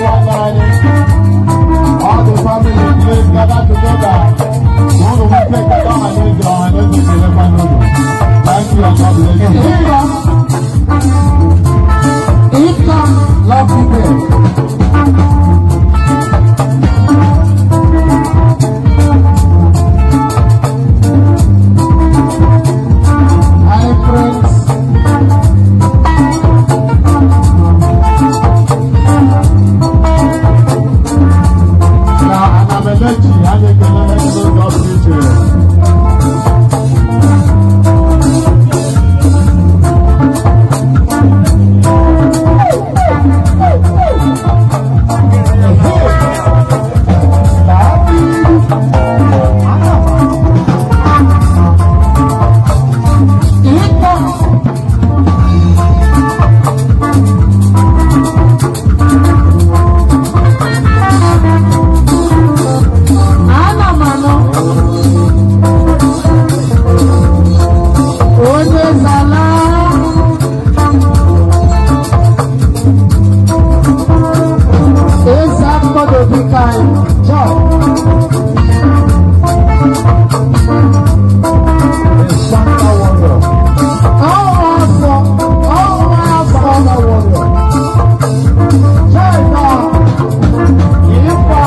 nwanne anyị. All the family, please gather together. Unu nwete nkata ọhaneze, ọhaneze kelekwa n'ụlọ. Thank you and God bless you. Ịka love people. Hi friends. Na Anamelechi, anyị ekelele gị n'ụzọ pụrụ iche. Ịka. Ana m anọ. Onye zala. Eze akpọdobi ka anyị chọọ. The Shanta Warrior. Ọnwa afọ, ọnwa afọ. Shanta Warrior. China, ịkwa.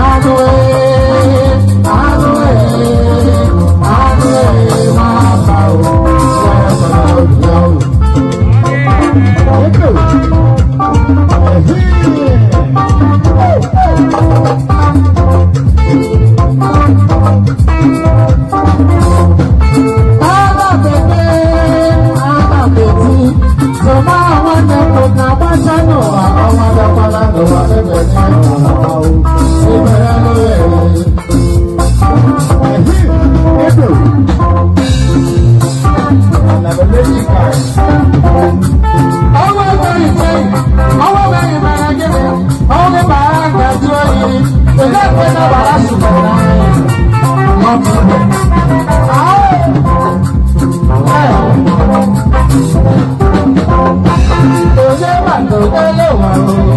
Anụ ee, anụ ee, anụ ee, nwata o, nwata o, o. Ana bebe, ana beti, sọma nwanne m na-agbasa n'ụwa, ọnwa bịakwala n'ụwa ebe n'ụwa o, ebe ya n'ụwa. Ọnwa emeghị ime, ọnwa emeghị mere gịnị? Ọnwa bara ngaji oyi, olee mgbe na bara sụrụ n'anya? Onye maka onye ụwa o.